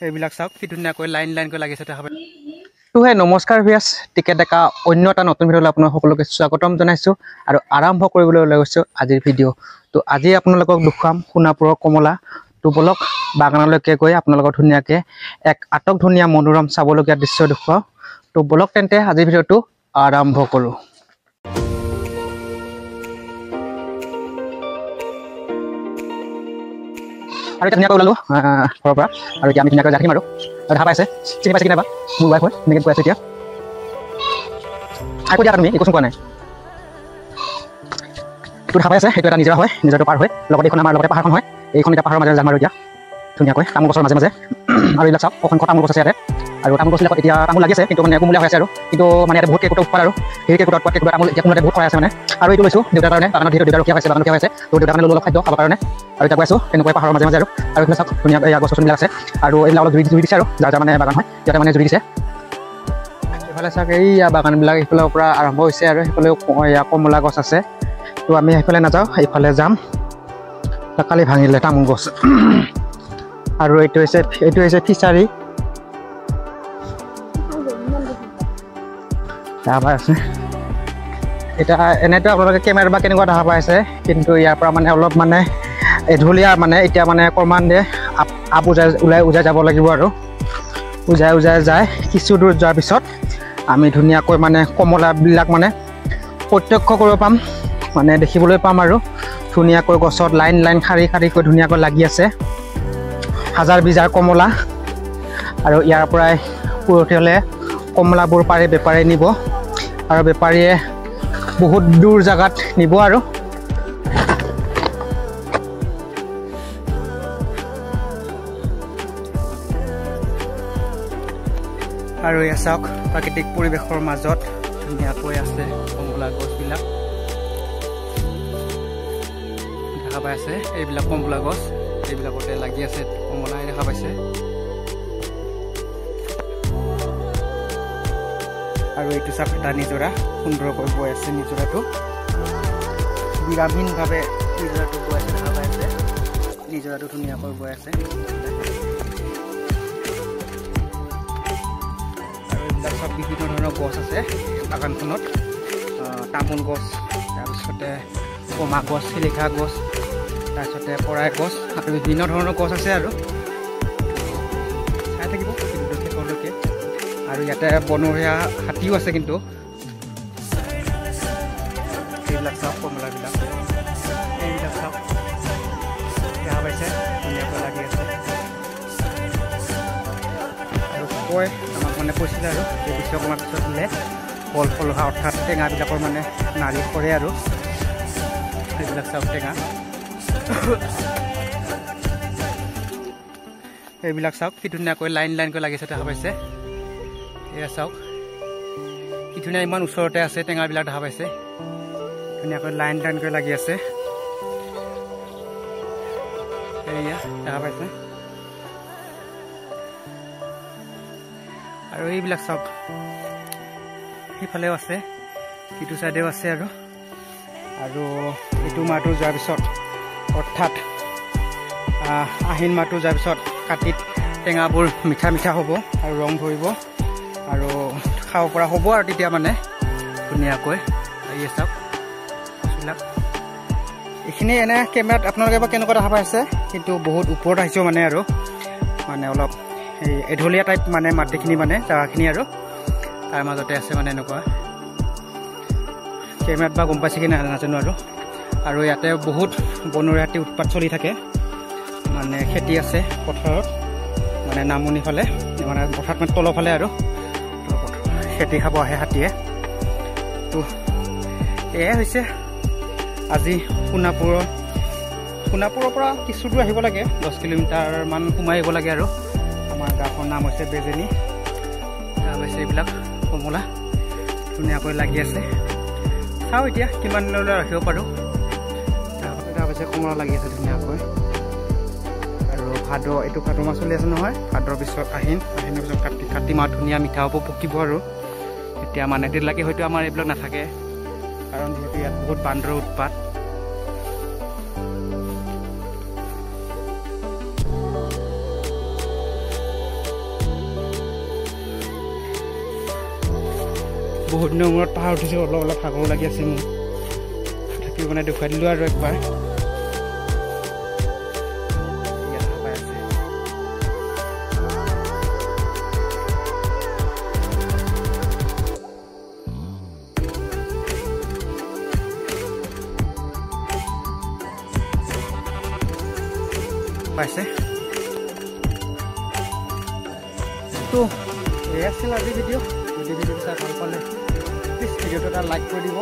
এইবিলাক চাওক কি ধুনীয়াকৈ লাইন লাইনকৈ লাগিছে দেখা পাই। তো হে নমস্কাৰ ভিউয়াৰ্স, টিকেট ডেকা অন্য এটা নতুন ভিডিঅ'লৈ আপোনালোক সকলোকে স্বাগতম জনাইছোঁ আৰু আৰম্ভ কৰিবলৈ ওলাই গৈছোঁ আজিৰ ভিডিঅ'। তো আজি আপোনালোকক দেখুৱাম সোণাপুৰৰ কমলা। তো বলক বাগানলৈকে গৈ আপোনালোকক ধুনীয়াকৈ এক আটক ধুনীয়া মনোৰম চাবলগীয়া দৃশ্য দেখুৱাওঁ। তো বলক তেন্তে আজিৰ ভিডিঅ'টো আৰম্ভ কৰোঁ। আৰু এতিয়া ধুনীয়াকৈ ওলালোঁ ঘৰৰ পৰা আৰু এতিয়া আমি ধুনীয়াকৈ যাই থাকিম আৰু দেখা পাইছে, চিনি পাইছে কি নাইবা মোৰ ৱাইফ হয়, ধুনীয়াকৈ গৈ আছোঁ এতিয়া। আকৌ দিয়া তুমি একোচোন কোৱা নাই। এইটো দেখা পাই আছে, সেইটো এটা নিজৰা হয়, নিজৰাটো পাৰ হৈ লগতে এইখন আমাৰ লগতে পাহাৰখন হয়। এইখন এতিয়া পাহাৰৰ মাজেৰে যাম আৰু এতিয়া ধুনীয়াকৈ তামোল গছৰ মাজে মাজে। আৰু এইবিলাক চাওক অসংখ্য তামোল গছ আছে ইয়াতে। আৰু তামোল গছবিলাকত এতিয়া তামোল লাগি আছে, কিন্তু মানে কুমলীয়া হৈ আছে আৰু কিন্তু মানে ইয়াতে বহুত কেৰ্কেটুৱা উৎপাত আৰু সেই কেৰ্কেটুৱা উৎপাত, কেৰ্কেটুৱা তামোল এতিয়া কোনোবাতে বহুত খৰাই আছে মানে। আৰু এইটো লৈছোঁ দেউতাৰ কাৰণে, বাগানত যিহেতু দেউতা ৰখীয়া হৈছে, বাগানত ৰখীয়া হৈছে, তো দেউতাৰ কাৰণে ল'লোঁ অলপ খাদ্য খাবৰ কাৰণে। আৰু এতিয়া গৈ আছোঁ তেনেকৈ পাহাৰৰ মাজে মাজে আৰু আৰু এইফালে চাওক ধুনীয়া এয়া গছ গছনিবিলাক আছে আৰু এইবিলাক অলপ জুৰি জুৰি দিছে আৰু যাৰ যাৰ মানে বাগান হয় সিহঁতে মানে জুৰি দিছে। এইফালে চাওক এইয়া বাগানবিলাক এইফালৰ পৰা আৰম্ভ হৈছে আৰু সেইফালেও এয়া কমলা গছ আছে। তো আমি সেইফালে নাযাওঁ, এইফালে যাম। কালি ভাঙিলে তামোল গছ। আৰু এইটো হৈছে ফিচাৰী দেখা পাই আছে। এতিয়া এনেইতো আপোনালোকে কেমেৰা বা কেনেকুৱা দেখা পাইছে, কিন্তু ইয়াৰ পৰা মানে অলপ মানে এঢলীয়া মানে এতিয়া মানে ক্ৰমান্বয়ে আপ উজাই ওলাই উজাই যাব লাগিব আৰু উজাই উজাই যায় কিছু দূৰ যোৱাৰ পিছত আমি ধুনীয়াকৈ মানে কমলাবিলাক মানে প্ৰত্যক্ষ কৰিব পাম, মানে দেখিবলৈ পাম আৰু ধুনীয়াকৈ গছত লাইন লাইন শাৰী শাৰীকৈ ধুনীয়াকৈ লাগি আছে হাজাৰ বিজাৰ কমলা। আৰু ইয়াৰ পৰাই পুৰঠি হ'লে কমলাবোৰ পাৰে বেপাৰীয়ে নিব আৰু বেপাৰীয়ে বহুত দূৰ জেগাত নিব। আৰু আৰু এয়া চাওক প্ৰাকৃতিক পৰিৱেশৰ মাজত ধুনীয়াকৈ আছে কমলা গছবিলাক দেখা পাই আছে। এইবিলাক কমলা গছ, এইবিলাকতে লাগি আছে কমলা দেখা পাইছে। আৰু এইটো চাওক এটা নিজৰা সুন্দৰকৈ বৈ আছে, নিজৰাটো বিৰামহীনভাৱে নিজৰাটো বৈ আছে দেখা পাই আছে। নিজৰাটো ধুনীয়াকৈ বৈ আছে। আৰু এইবিলাক চব বিভিন্ন ধৰণৰ গছ আছে বাগানখনত, তামোল গছ, তাৰপিছতে কমা গছ, শিলিখা গছ, তাৰপিছতে কৰাই গছ আৰু বিভিন্ন ধৰণৰ গছ আছে আৰু চাই থাকিব কিন্তু শেষলৈকে। আৰু ইয়াতে বনৰীয়া হাতীও আছে কিন্তু। এইবিলাক চাওক কমলাবিলাক, এইবিলাক চাওক দেখা পাইছে ধুনীয়াকৈ লাগি আছে। আৰু কয় আমাক মানে কৈছিলে আৰু এই বিশ্বকৰ্মাৰ পিছত বোলে ফল ফল হোৱা অৰ্থাৎ টেঙাবিলাকৰ মানে নাৰি সৰে আৰু এইবিলাক চাওক টেঙা। এইবিলাক চাওক কি ধুনীয়াকৈ লাইন লাইনকৈ লাগিছে দেখা পাইছে। এয়া চাওক কি ধুনীয়া, ইমান ওচৰতে আছে টেঙাবিলাক দেখা পাইছে, ধুনীয়াকৈ লাইন লাইনকৈ লাগি আছে। এয়া দেখা পাইছে। আৰু এইবিলাক চাওক সিফালেও আছে, সিটো চাইডেও আছে। আৰু আৰু এইটো মাহটো যোৱাৰ পিছত অৰ্থাৎ আহিন মাহটো যোৱাৰ পিছত কাতিত টেঙাবোৰ মিঠা মিঠা হ'ব আৰু ৰং ধৰিব আৰু খাব পৰা হ'ব আৰু তেতিয়া মানে ধুনীয়াকৈ। এই চাওক গছবিলাক, এইখিনি এনে কেমেৰাত আপোনালোকে বা কেনেকুৱা দেখা পাইছে, কিন্তু বহুত ওপৰত আহিছোঁ মানে আৰু মানে অলপ এই এঢলীয়া টাইপ মানে মাটিখিনি মানে জেগাখিনি আৰু তাৰ মাজতে আছে মানে এনেকুৱা। কেমেৰাত বা গম পাইছে কি নাজানো আৰু। আৰু ইয়াতে বহুত বনৰীয়া হাতী উৎপাত চলি থাকে, মানে খেতি আছে পথাৰত, মানে নামনি ফালে মানে পথাৰত মানে তলৰফালে আৰু খেতি খাব আহে হাতীয়ে। তো এয়াই হৈছে আজি সোণাপুৰৰ পৰা কিছু দূৰ আহিব লাগে, 10 কিলোমিটাৰমান সোমাই আহিব লাগে। আৰু আমাৰ গাঁওখনৰ নাম হৈছে বেজেনী। হৈছে এইবিলাক কমলা ধুনীয়াকৈ লাগি আছে। চাওঁ এতিয়া কিমান দিনলৈ ৰাখিব পাৰোঁ। তাৰপিছত কমলা লাগি আছে ধুনীয়াকৈ। আৰু ভাদ, এইটো ভাদ মাহ চলি আছে নহয়, ভাদৰ পিছত আহিন, আহিনৰ পিছত কাতি, কাতি মাহ ধুনীয়া মিঠা হ'ব, পকিব আৰু এতিয়া মানে তেতিয়ালৈকে হয়তো আমাৰ এইবিলাক নাথাকে, কাৰণ যিহেতু ইয়াত বহুত বান্দৰৰ উৎপাত। বহুত দিনৰ মূৰত পাহাৰ উঠিছোঁ, অলপ অলপ ভাগৰো লাগি আছে মোৰ, তথাপিও মানে দেখুৱাই দিলোঁ আৰু একবাৰ। ইয়াত পাই আছে। পাইছে। তো এই আছিল আজি ভিডিঅ'। যদি ভিডিঅ'টো চাই ভাল পালে প্লিজ ভিডিঅ'টো এটা লাইক কৰি দিব।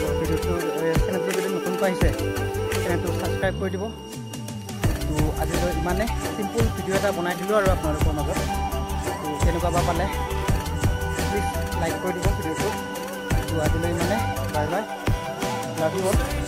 আৰু ভিডিঅ'টো চেনেলটো যদি নতুনকৈ আহিছে চেনেলটো ছাবস্ক্ৰাইব কৰি দিব। তো আজিলৈ ইমানে, চিম্পুল ভিডিঅ' এটা বনাই দিলোঁ আৰু আপোনালোকৰ মাজত। তো কেনেকুৱা বা পালে প্লিজ লাইক কৰি দিব ভিডিঅ'টো। তো আজিলৈ ইমানে, bye bye, love you all.